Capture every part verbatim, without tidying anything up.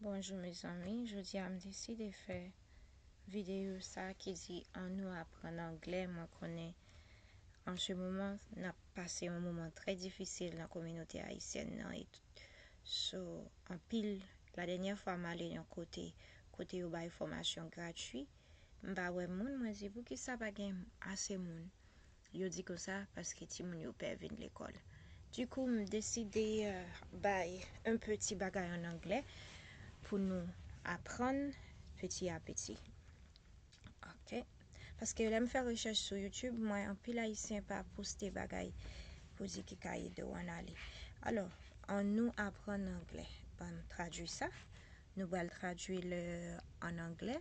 Bonjou mezanmi, jodi a m deside fè videyo sa ki di annou aprann anglè. Mwen konnen an se moman n ap pase yon moman trè difisil nan kominote ayisyèn nan. E so, anpil, la dènyè fwa m ale yon kote, kote yo bay fòmasyon gratwi, m pa wè moun, mwen di poukisa pa gen ase moun. Yo di konsa paske timoun yo pè vin lekòl. Dikou, m deside, euh, bay un petit bagay an anglè pou nou aprann peti a peti. Ok. Paske lè m fè rechèch sou YouTube, m wè anpil Ayisyen pa poste bagay pou di ki ka ede w ann ale. Alò, annou aprann anglè. Ban m tradui sa. Nou pral tradui l an anglè.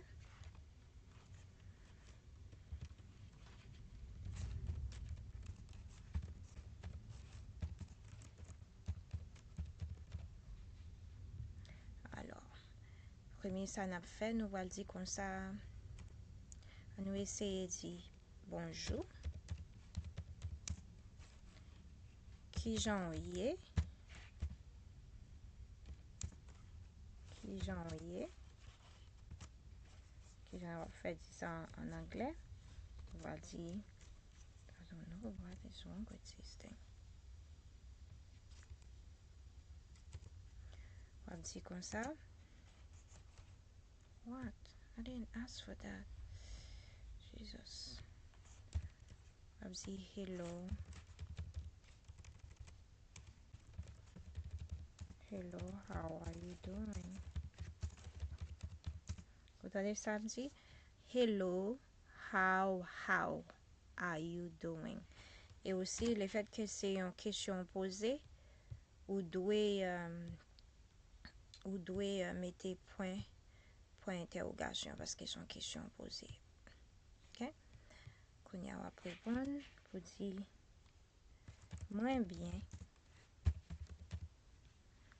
Alò, premye sa n ap fè, nou pral di konsa, annou eseye di bonjou. Kijan w ye? Kijan w ye? Kijan w ap fè di sa an anglè? Ou va di, I don't know what is wrong with this thing. W ap di konsa. What? I didn't ask for that. Jesus. W ap di hello. Hello, how are you doing? Ou tande sa m di? Hello, how, how are you doing? E osi, lefètke se yon kesyon poze, ou dwe, euh, ou dwe, euh, mete pwen, pwen entèwogasyon, paske se yon kesyon poze. Ok? Kounye a, w ap reponn pou di, mwen byen.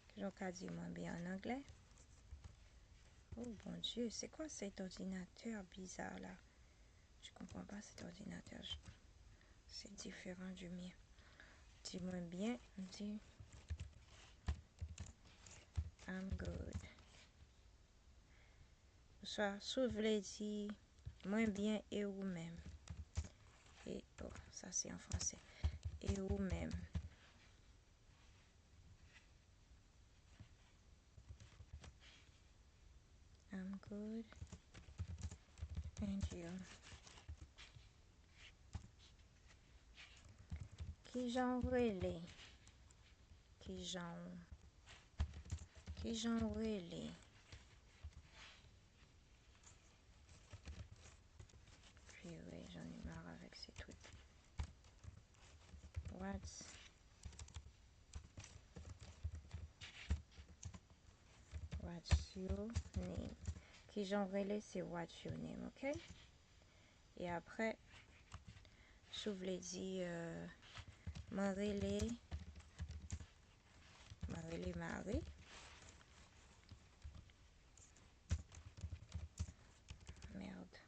Kijan w ka di mwen byen an anglè? Oh mon Dieu, c'est quoi cet ordinateur bizarre là? Je comprends pas cet ordinateur. C'est différent du mien. Di mwen byen, m di I'm good. Oswa, si w vle di, mwen byen e ou menm? E, oh, sa se an franse. E ou menm? I'm good. And you? Kijan w rele? Kijan w, kijan w rele? Pire, jan li mare avèk se tout. What's, what's your name? Kijan w rele, se what's your name, ok? E apre, si w vle di, euh, mwen rele, mwen rele Marie. Merde.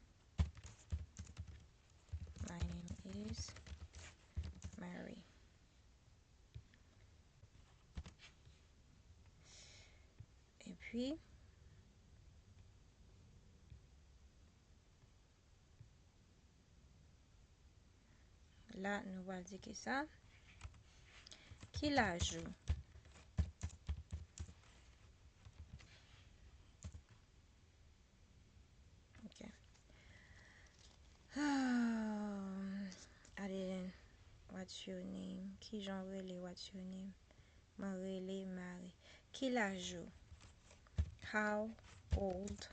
My name is Mary. Epi, la, nou pral di ki sa? Ki laj ou? Ok. Ah, ale, what's your name? Kijan w rele? What's your name? Mwen rele Marie. Ki laj ou? How old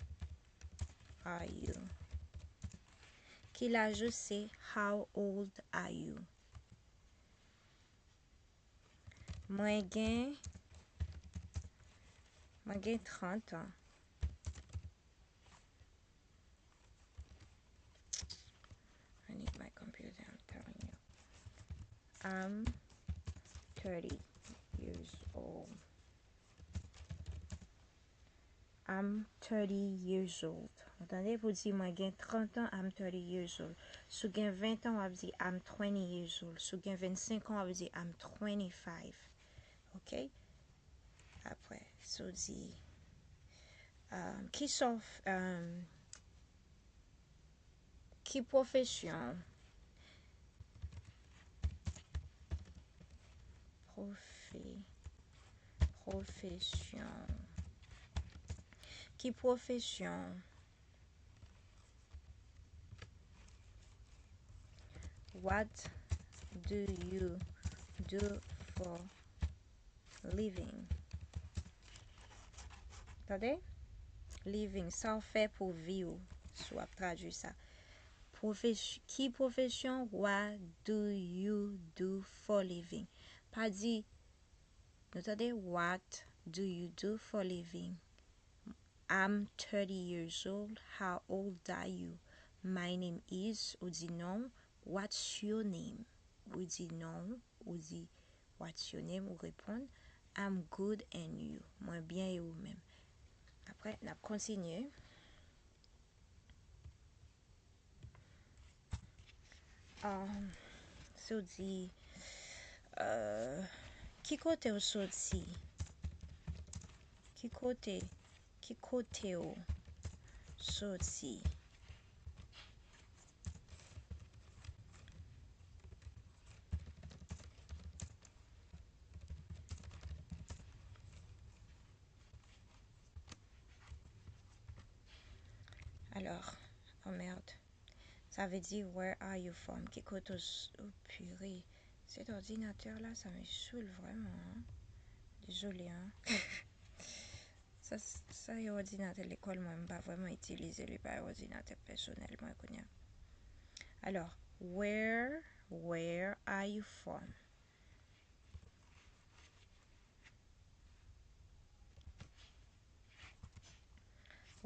are you? Ki laj ou se how old are you? Mwen gen, mwen gen trant an. I need my computer, I'm telling you. I'm thirty years old. I'm thirty years old. Ou tande? Pou di mwen gen trant an, I'm thirty years old. Si w gen ven an, w ap di I'm twenty years old. Si w gen vennsenk an, w ap di I'm twenty-five. Ok? Apre, si w di, Um, ki sof, um, ki pwofesyon? Pwofe, pwofesyon. Ki pwofesyon? What do you do for living? Tande? Living, sa w fè pou vi w, si w ap tradui sa. Pwofes-, ki pwofesyon? What do you do for living? Pa di, nou tande, what do you do for living? I'm thirty years old. How old are you? My name is, ou di non. What's your name? Ou di non. Ou di, what's your name? Ou reponn, I'm good and you? Mwen byen e ou menm? Apre, n ap kontinye. Um, si w di, uh, ki kote w soti? Ki kote, ki kote w soti? Alò, oh merde. Sa vle di, where are you from? Ki kote w s-, oh, pire. Set òdinatè la, sa me soul vrèman, hein. Dezole, hein. Sa, sa e òdinatè lekòl mwen, m pa vrèman itilize li, pa e òdinatè pèsonèl mwen kounye a. Alò, where, where are you from?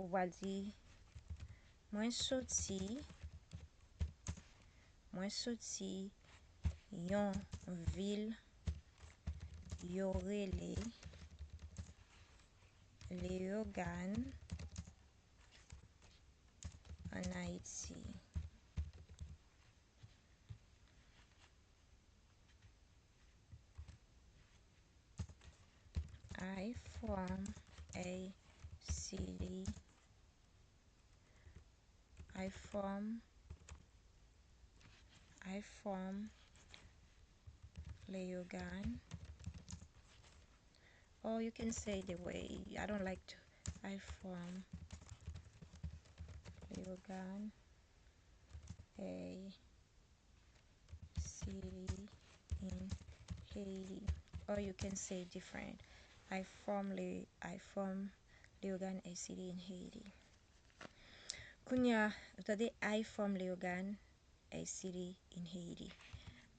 Ou pral di, mwen soti, mwen soti yon vil yo rele Leyogàn, ann Ayiti. I from a city. I from, I from Leyogàn. Or you can say the way. I don't like to. I from Leyogàn, a city in Haiti. Or you can say different. I from Le-, I from Leyogàn, a city in Haiti. Kounye a, ou tande, I from Leyogàn, a city in Haiti.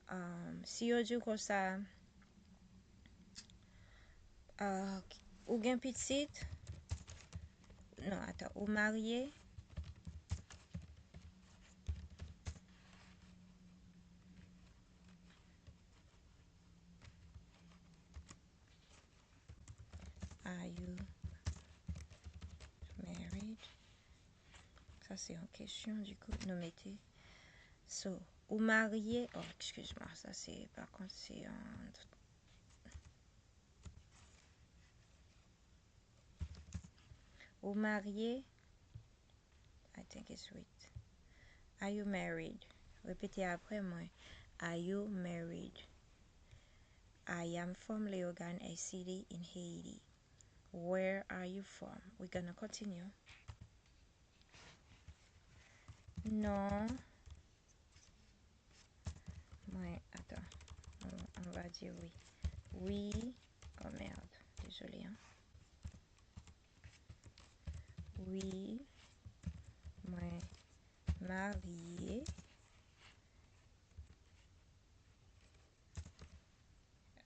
Um, si yo di w konsa, uh, ou gen pitit? Non, atan, ou marye? Are you married? Sa se yon kesyon, dikou, nou mete. So, ou marye? Oh, excuse-moi, sa se, pa kont, se yon, ou marye? I think it's with, are you married? Repete apre mwen. Are you married? I am from Leyogàn, a city in Haiti. Where are you from? We're gonna continue. Non. Mwen, atan. On, on va dire oui. Wi. Oh merde. Désolé, hein. Wi. Mwen marye.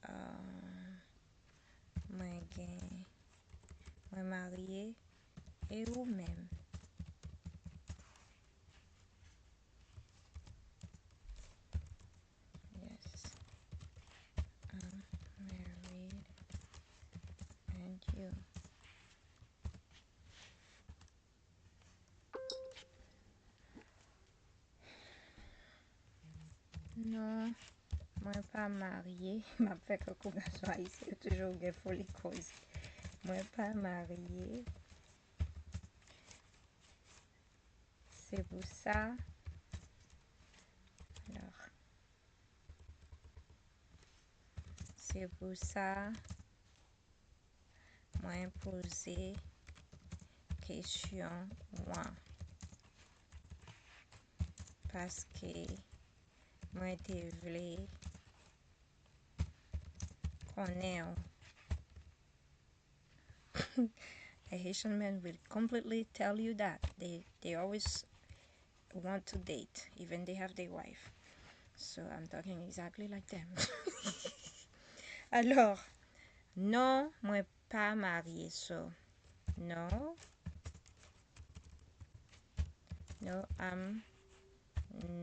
Ah, mwen gen, mwen marye. E ou menm? Yes, I'm married. And you? Non, mwen pa marye. M ap fè kankou gason ayisyen, yo toujou gen foli koze. Mwen pa marye. Se pou sa, alò, se pou sa, mwen poze kesyon an. Paske mwen te vle konnen w. A Haitian man will completely tell you that. They, they always want to date, even they have their wife. So I'm talking exactly like them. Alò, non, mwen pa marye, so no. No, I'm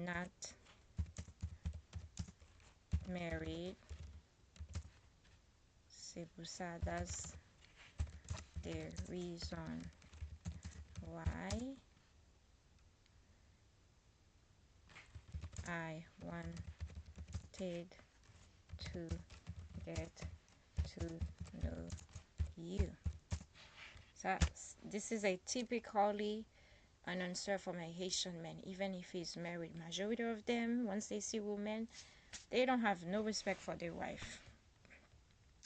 not married. Se pou sa, that's the reason why I wanted to get to know you. Sa, this is a typically an answer from a Haitian man, even if he's married. Majority of them, once they see women, they don't have no respect for their wife.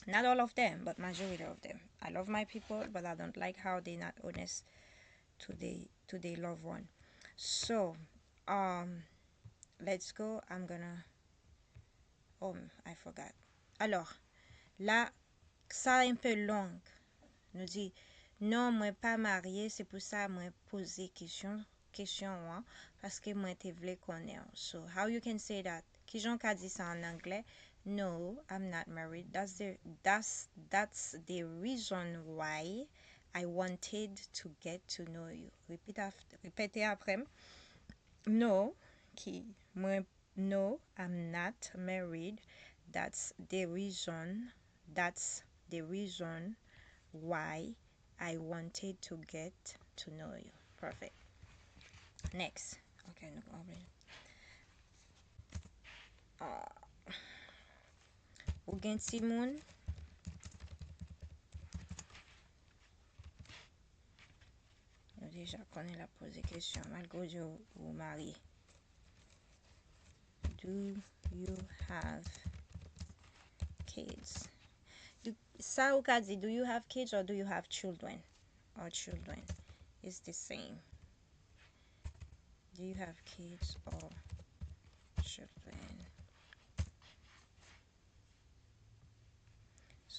Not all of them, but majority of them. I love my people, but I don't like how they not honest to the to their loved one. So, um, let's go. I'm gonna, oh, I forgot. Alò, la, sa un peu long. Nou di, non, mwen pa marye, se pou sa mwen poze kesyon, kesyon an, paske mwen te vle konnen w. So, how you can say that? Kijan w ka di sa an anglè? No, I'm not married. That's the, that's, that's the reason why I wanted to get to know you. Repeat af-, repete apre m. No, ki, mwen, no, I'm not married. That's the reason, that's the reason why I wanted to get to know you. Perfect. Next. Ok, nou konprann. Ah. Ou gen timoun? Nou deja konnen l ap poze kesyon, malgre w di w, ou marye. Do you have kids? You, sa ou ka di, do you have kids or do you have children? Or children. It's the same. Do you have kids or children?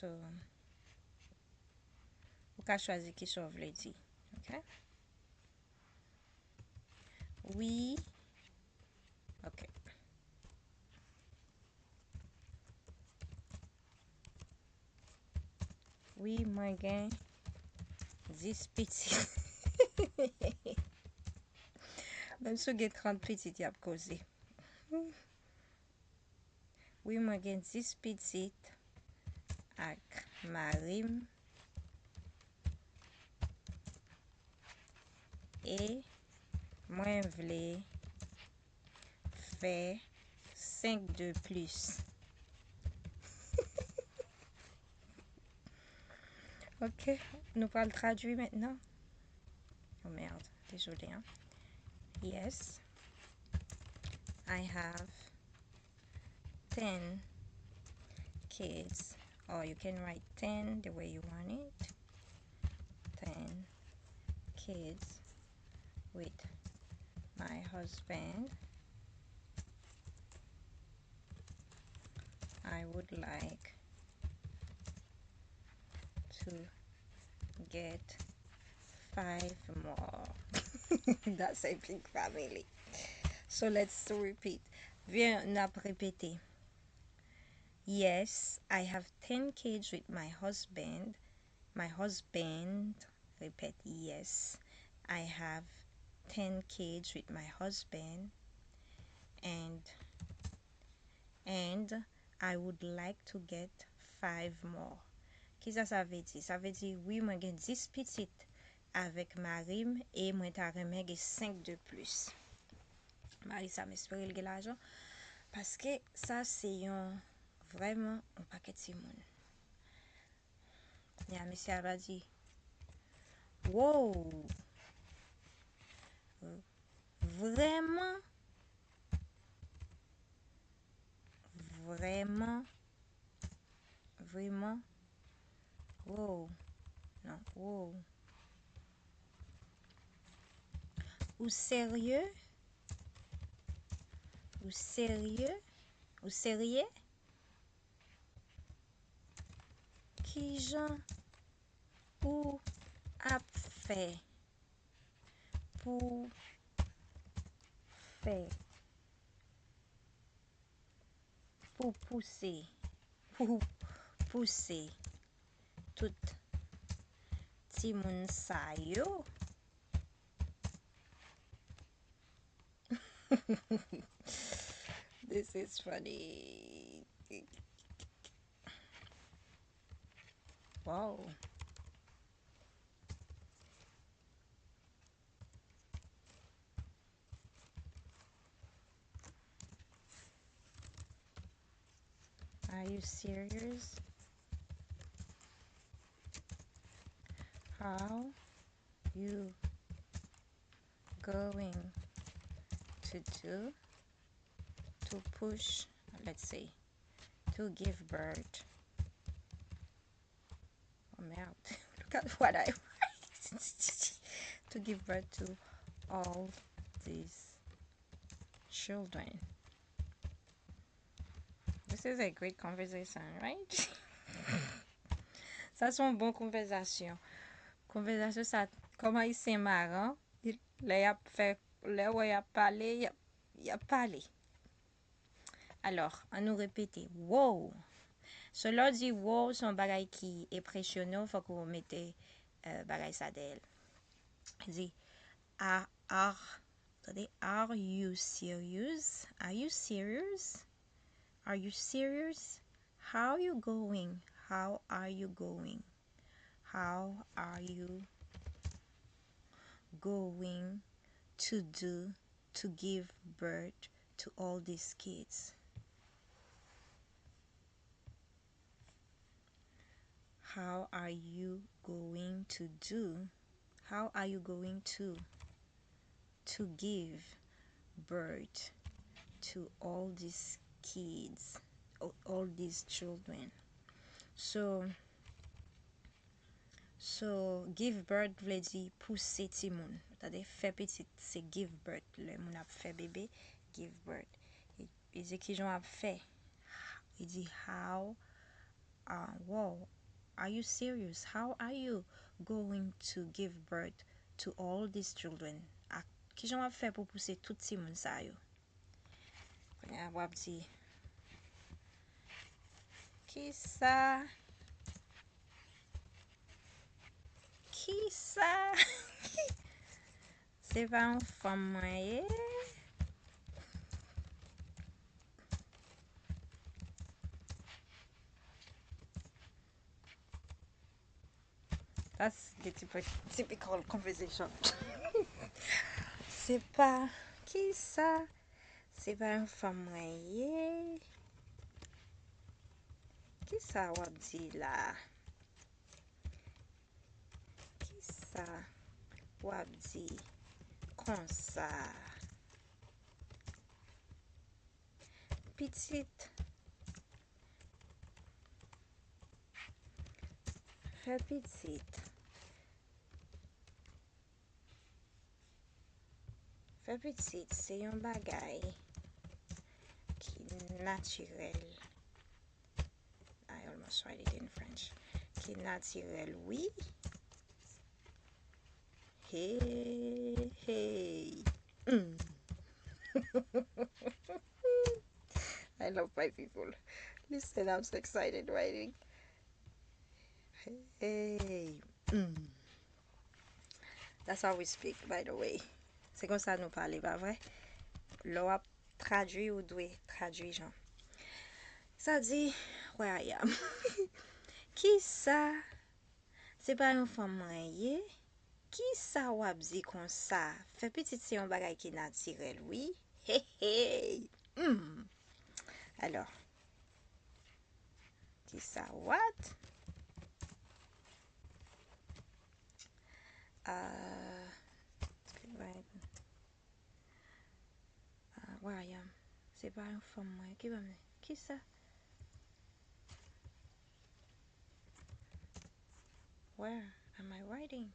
So, ou ka chwazi kisa w vle di. Ok? Wi. Ok. Wi, mwen gen dis pitit. Menm si w gen trant pitit, y ap koze. Wi, mwen gen dis pitit ak mari m. E mwen vle fè senk de plis. Ok, nou pral tradui mentnan. Oh merde, désolé, hein. Yes, I have ten kids, or you can write ten the way you want it. Ten kids with my husband. I would like to get five more. That's a big family. So let's repeat. Vin, n ap repete. Yes, I have ten kids with my husband. My husband, repèt, yes, I have ten kids with my husband, and, and I would like to get five more. Kisa sa vle di? Sa vle di, wi, mwen gen dis pitit avèk mari m e mwen ta renmen gen senk de plis. Mari sa, m espere l gen lajan, paske sa se yon, vrèman, yon pakèt timoun. Kounye a, mesye a va di, wow! Vrèman, vrèman, vrèman. Wow. Non, wow. Ou serye? Ou serye? Ou serye? Kijan ou ap fè pou fè, pou pouse, pou pouse tout timoun sa yo? This is funny. Wow. Are you serious? How you going to do to push, let's say, to give birth? Oh, merde. Look at what I write. To give birth to all these children. This is a great conversation, right? Sa se yon bon konvèzasyon. Konvèzasyon sa, kòm Ayisyen maran, lè y ap fè, lè w wè y ap pale, y ap, y ap pale. Alò, ann nou repete. Wow! So, lè w di wow, se yon bagay ki enpresyone w, fòk ou mete, euh, bagay sa dèyè l. Di, a, a, tande, are you serious? Are you serious? Are you serious? How you going? How are you going? How are you going to do to give birth to all these kids? How are you going to do? How are you going to to give birth to all these kids, all these children? So, so give birth vle di pouse timoun. Tande, fè pitit, se give birth. Lè moun ap fè bebe, give birth. Li di kijan w ap fè. Li di how, uh, wow, are you serious? How are you going to give birth to all these children? Ak kijan w ap fè pou pouse tout timoun sa yo? Kounye a w ap di, kisa, kisa, se pa yon fanm mwen ye? That's the typical conversation. Se pa kisa, se pa yon fanm mwen ye. Kisa w ap di la? Kisa w ap di konsa? Pitit. Fè pitit. Fè pitit se yon bagay ki natirèl. I almost write it in French. Ki natirèl, wi. Hey, hey. Mm. I love my people. Listen, I'm so excited writing. Hey. Mm. That's how we speak, by the way. Se konsa nou pale, pa vre? Lè w ap tradui, ou dwe tradui jan. Sa di, where I am. Kisa? Se pa yon fanm mwen ye? Kisa w ap di konsa? Fè pitit se yon bagay ki natirèl, wi. Hey, hey. Mm. Alò, kisa, what? Uh, Why am? Se pa yon fanm mwen. Ki fanm? Kisa? Where am I writing?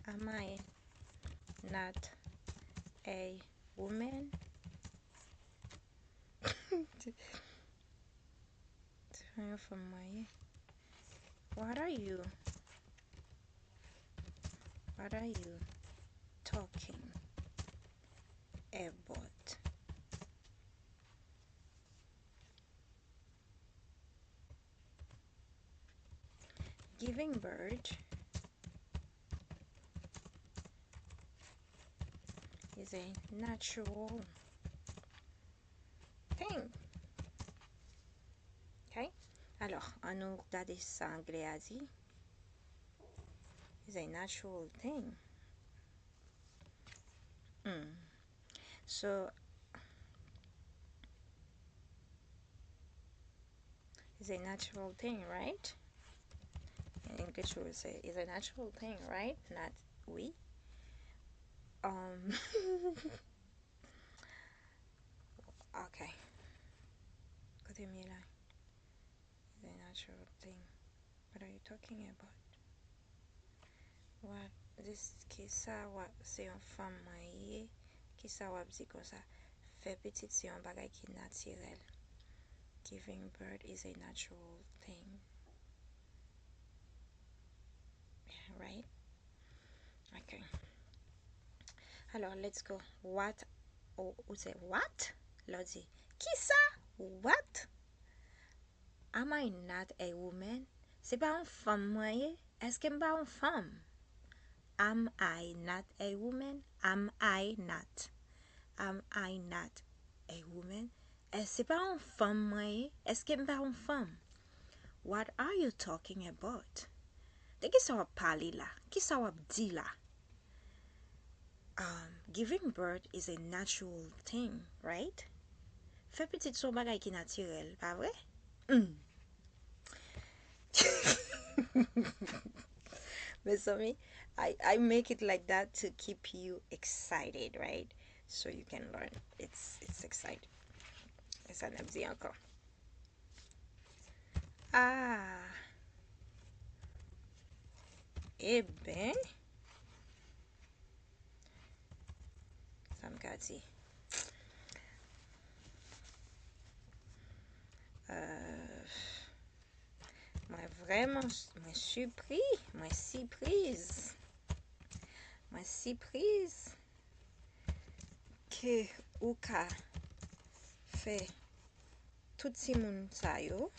Am I not a woman? Se pa yon fanm mwen ye. What are you? What are you talking about? Giving birth is a natural thing. Ok? Alò, ann nou gade sa anglè a di. Is a natural thing. Hmm. So, is a natural thing, right? In English, we would say, is a natural thing, right? Not oui. Um, ok. Kote m ye la? Is a natural thing. What are you talking about? What? This, kisa w ap, se yon fanm mwen ye? Kisa w ap di konsa? Fè pitit se yon bagay ki natirèl. Giving birth is a natural thing. Right? Ok. Alò, let's go. What? Ou, ou se what? Lè w di, kisa? What? Am I not a woman? Se pa yon fanm mwen ye? Èske m pa yon fanm? Am I not a woman? Am I not? Am I not a woman? È, se pa yon fanm mwen ye? Èske m pa yon fanm? What are you talking about? De kisa w ap pale la? Kisa w ap di la? Um, giving birth is a natural thing, right? Fè pitit se yon bagay ki natirèl, pa vre? Mm. Mezanmi, I, I make it like that to keep you excited, right? So you can learn. It's, it's exciting. E sa n ap di ankò? Ah. Eben. Sa m ka di? Euh, mwen vrèman, mwen sipri, mwen sipriz. Mwen sipriz ke ou ka fè tout timoun sa yo.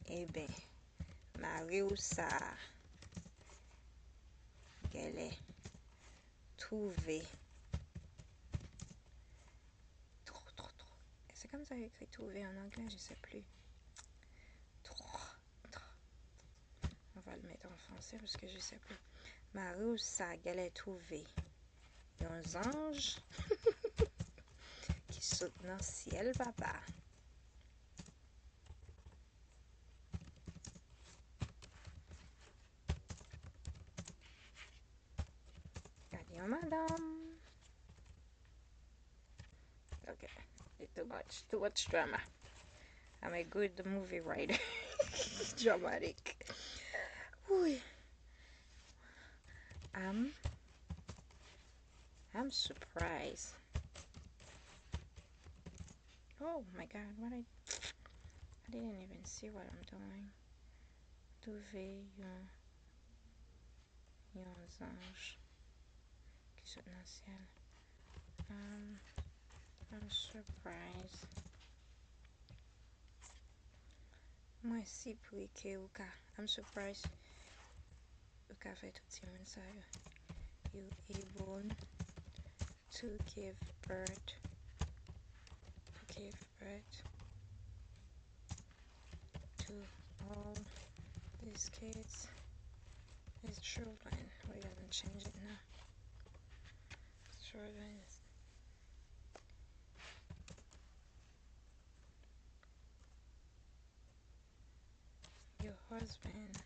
Eben, mari w sa a genlè twouve twò, twò, twò. Se konsa yo ekri twouve an anglè, je sais plus. Twò, twò. On va le mettre en français parce que je sais plus. Mari w sa genlè twouve yon zanj ki sot nan syèl, papa. Gade yon madanm. Ok, it's too much, too much drama. I'm a good movie writer. Dramatic. Ooh. I'm, I'm surprised. Oh my God, what I, I didn't even see what I'm doing. Twouve yon, yon zanj ki sot nan syèl. Um, I'm surprised. Mwen sipri ke ou ka. I'm surprised ou ka fè tout timoun sa yo. You able to give birth, give birth to all these kids, these children. We're gonna change it now. Children. Your husband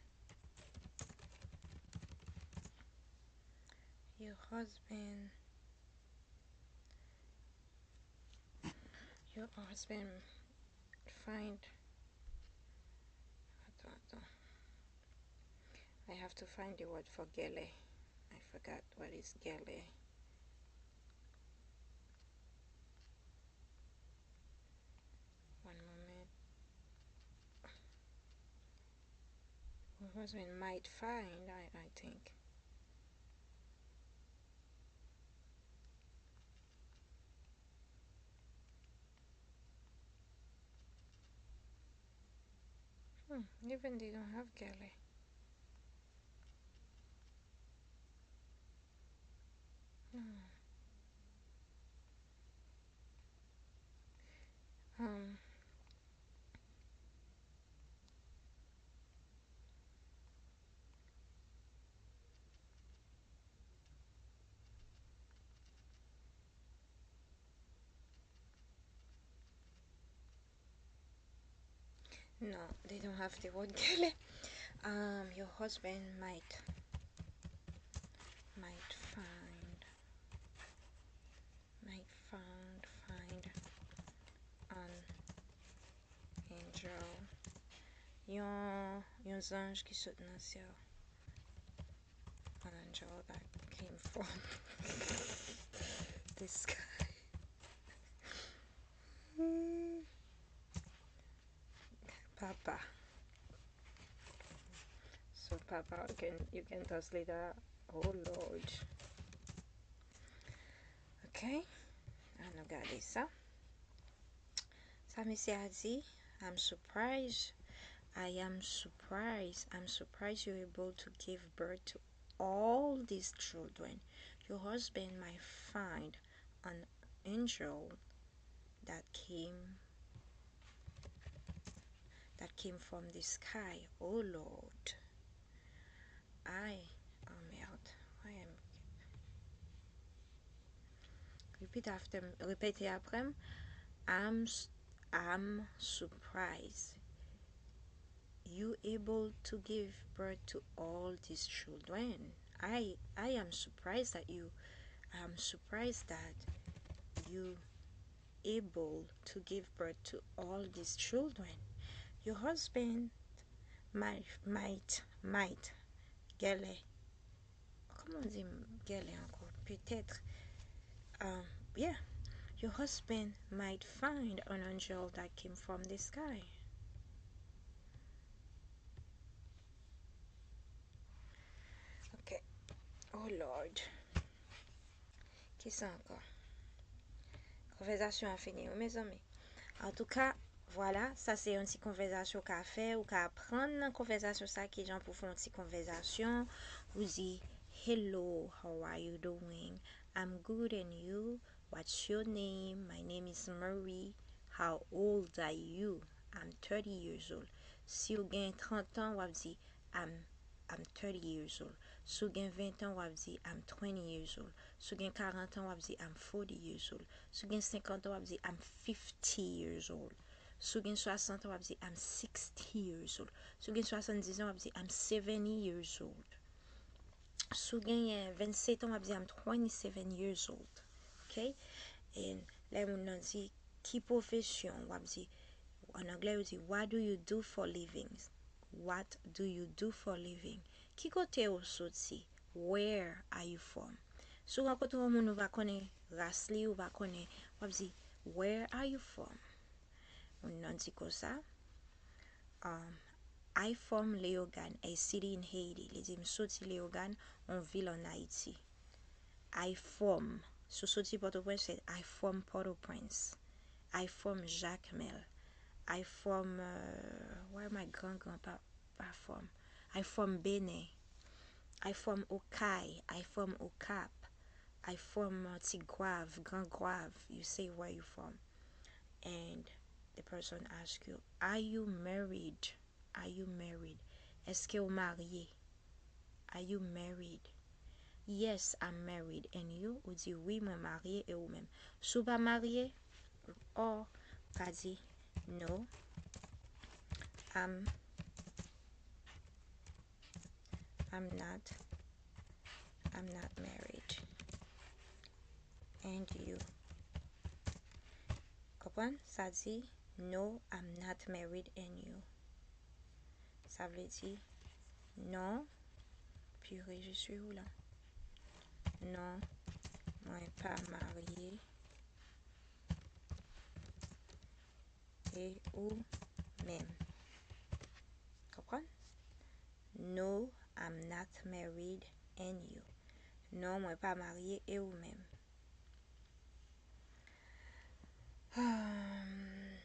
Your husband, your husband find. Attends, attends. I have to find the word for gèlè. I forgot what is gèlè. One moment. Your husband might find, I, I think. Hmm, even they don't have gèlè. Hmm. Um, No, they don't have the word gèlè. Um, your husband might might find might found find an angel. Yon yon zanj ki sot nan syèl. An angel that came from the sky. Papa. So papa, you can you can translate that. Oh Lord. Ok. Ann nou gade sa. Sa mesye a di, I'm surprised. I am surprised. I'm surprised you're able to give birth to all these children. Your husband might find an angel that came that came from the sky. Oh Lord. I, oh merde. Why am Repeat after m, repete apre m. I'm s- I'm surprised you able to give birth to all these children. I I am surprised that you I'm surprised that you able to give birth to all these children. Your husband might might might gèlè. Kòman di gèlè ankò? Peut-être. Um, yeah. Your husband might find an angel that came from the sky. Ok. Oh Lord. Kisa ankò? Konvèzasyon an fini, wi, mezanmi. Antouka, vwala, sa se yon ti konvèzasyon w ka fè, ou ka aprann nan konvèzasyon sa, kijan pou fè yon ti konvèzasyon. Ou di, "Hello, how are you doing? I'm good, and you? What's your name? My name is Marie. How old are you? I'm thirty years old." Si w gen trant an, w ap di, "I'm I'm thirty years old." Si w gen ven an, w ap di, "I'm twenty years old." Si w gen karant an, w ap di, "I'm forty years old." Si w gen senkant an, w ap di, "I'm fifty years old." Si w gen swasant an, w ap di, "I'm sixty years old." Si w gen swasanndiz an, w ap di, "I'm seventy years old." Si w genyen vennset an, w ap di, "I'm twenty-seven years old." Ok? And lè moun nan di, "Ki pwofesyon w?" W ap di, an anglè, yo di, "What do you do for living?" What do you do for living? Ki kote ou soti? Where are you from? Si w rankontre yon moun ou pa konnen ras li, ou pa konnen, w ap di, "Where are you from?" Moun nan di konsa, um, "I from Leogane, a city in Haiti." Li di, "M soti Leogane, yon vil ann Ayiti." "I from." Si w soti Pòtoprens, se "I from Port-au-Prince." "I from Jacmel." "I from," euh, where my gran granpa pa from? "I from Benin." "I from Okay." "I from Okap." "I from, uh, Ti Gwav, Gran Gwav." You say where you from. And the person ask you, "Are you married?" Are you married? Èske w marye? Are you married? Yes, I'm married. And you? Ou di, "Wi, mwen marye, e ou menm?" Si w pa marye, or, ou ka di, "No, I'm, I'm not I'm not married. And you. Konprann? Sa di, no, I'm not married and you. Sa vle di, non, purée, je suis où là? Non, mwen pa marye e ou menm. Konprann? No, I'm not married and you. Non, mwen pa marye e ou menm. Hmm.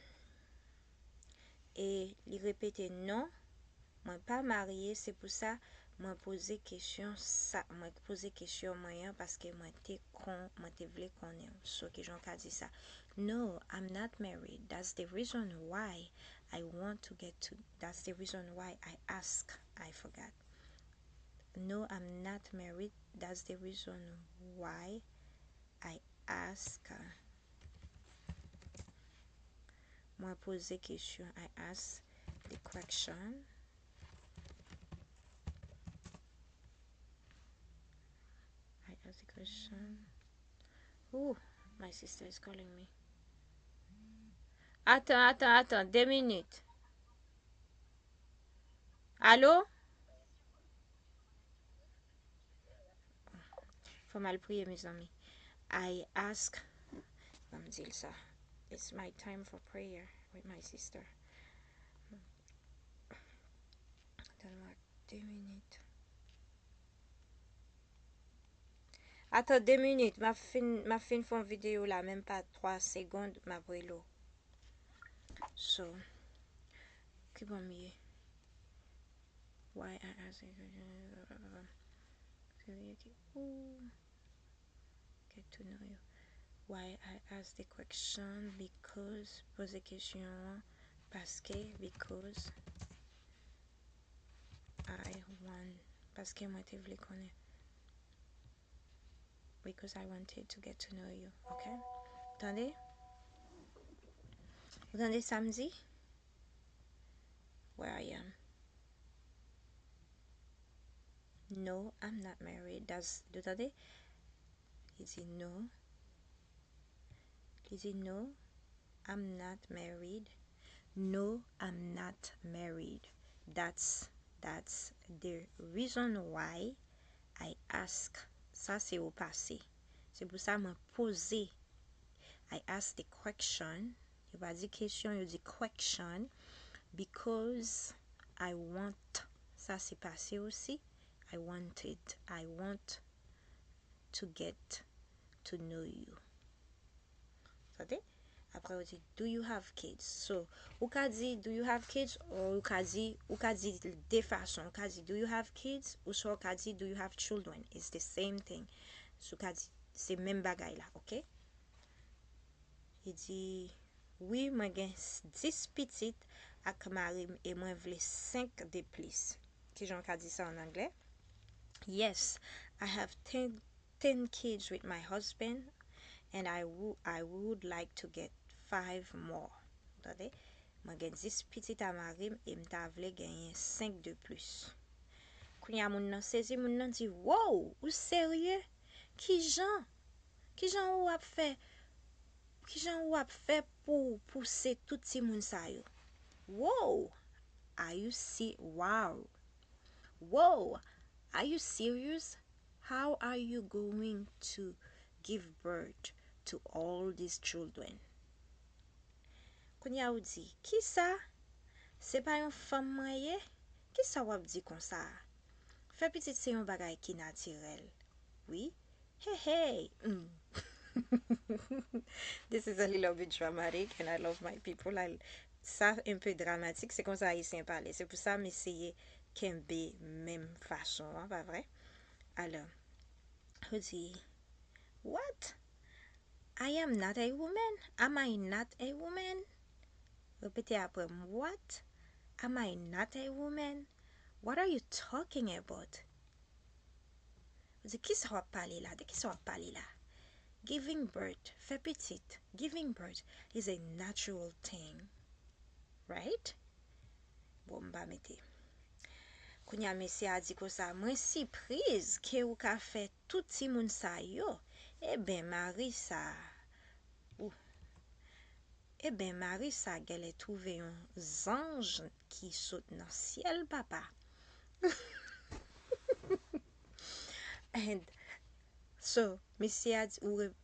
E li repete, non, mwen pa marye, se pou sa mwen poze kesyon sa, mwen poze kesyon mwen an paske mwen te kon, mwen te vle konnen. So, kijan w ka di sa? No, I'm not married. That's the reason why I want to get to, that's the reason why I ask. I forgot. No, I'm not married. That's the reason why I ask. Mwen poze kesyon. I ask the question. I ask the question. Ooh, my sister is calling me. Attends, attends, attends, deux minutes. Allô? Fò m al priye, mezanmi. I ask, ban m di l sa. It's my time for prayer with my sister. Donn mwen de minit. Attends de minit. M ap fin, m ap fin fè yon videyo la, menm pa twa segond, m ap rele w. So, ki bò m ye? Why I ask, ooh, get to know you. Why I ask the question? Because, poze kesyon an, paske, because I want, paske mwen te vle konnen. Because I wanted to get to know you, ok? Tande? Ou tande sa m di? Where I am. No, I'm not married. That's, ou tande? Li di no. Li di no, I'm not married. No, I'm not married. That's, that's the reason why I ask. Sa se o pase. Se pou sa mwen poze. I ask the question. Yo pa di kesyon, yo di question. Because I want. Sa se pase osi. I wanted. I want to get to know you. Tande? Apre, yo di, do you have kids? So, ou ka di, do you have kids? Or, ou ka di, ou ka di de fason. Ou ka di, do you have kids? Oswa ou ka di, do you have children? It's the same thing. So, ou ka di, se menm bagay la, ok? Li di, wi, mwen gen s-, dis pitit ak mari m e mwen vle senk de plis. Kijan w ka di sa an anglè? Yes, I have ten, ten kids with my husband and I wou-, I would like to get five more. Tande? Mwen gen dis pitit a mari m e m ta vle genyen senk de plis. Kounye a moun nan sezi, moun nan di, wow, ou serye? Kijan? Kijan ou ap fè? Kijan ou ap fè pou w pouse tout timoun sa yo? Wow! Are you si-, wow! Wow! Are you serious? How are you going to give birth to all these children? Kounye a ou di, kisa? Se pa yon fanm mwen ye? Kisa w ap di konsa a? Fè pitit se yon bagay ki natirèl. Wi. Hey, hey! Mm. This is a little bit dramatic and I love my people. I, sa enpe dramatik, se konsa Ayisyen pale. Se pou sa m eseye kenbe menm fason an, pa vre? Alò, ou di, what? I am not a woman. Am I not a woman? Repete apre m. What? Am I not a woman? What are you talking about? Ou di, kisa w ap pale la? De kisa w ap pale la? Giving birth, fè pitit. Giving birth is a natural thing. Right? Bon, m pa mete. Kounye a mesye a di konsa, mwen sipriz ke ou ka fè tout timoun sa yo. Eben mari sa ou Eben mari sa genlè twouve yon zanj ki sot nan syèl papa. And so, mesye a di, ou re-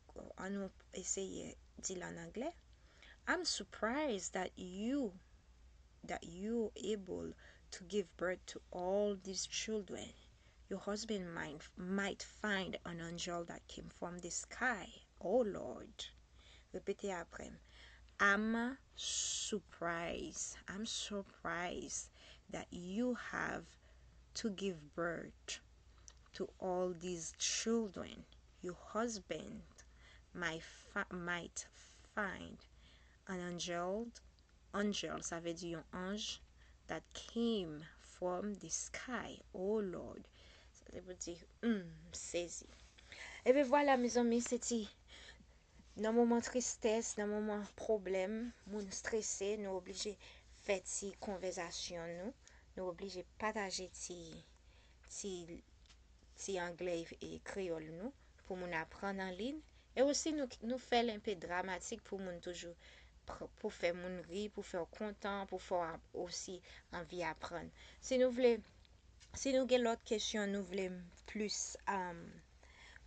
an nou eseye di l an anglè. I'm surprised that you that you able to give birth to all these children. Your husband might, might find an angel that came from the sky. Oh Lord. Repete apre m. I'm surprised. I'm surprised that you have to give birth to all these children. Your husband might, fi- might find an angel. Angel, sa vle di yon anj that came from the sky. Oh Lord. Sa se pou di, hmm, m sezi. Ebyen vwala, mezanmi, se ti nan moman tristès, nan moman pwoblèm, moun strese, nou oblije fè ti konvèzasyon nou, nou oblije pataje ti, ti, ti anglè e kreyòl nou pou moun aprann an liy. E osi nou, nou fè l enpe dramatik pou moun toujou, pou fè moun ri, pou fè w kontan, pou fè w osi anvi aprann. Si nou vle, si nou gen lòt kesyon nou vle m plis, um,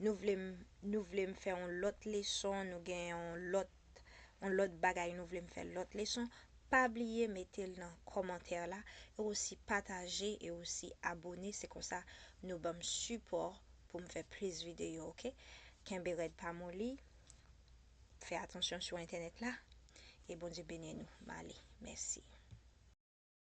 nou vle m, nou vle m fè yon lòt leson, nou gen yon lòt, yon lòt bagay nou vle m fè lòt leson, pa bliye mete l nan kòmantè la, e osi pataje, e osi abone, se konsa nou ban m sipò pou m fè plis videyo, oke? Kenbe rèd, pa moli, fè atansyon sou entènèt la, e Bondye beni nou. M ale, mèsi.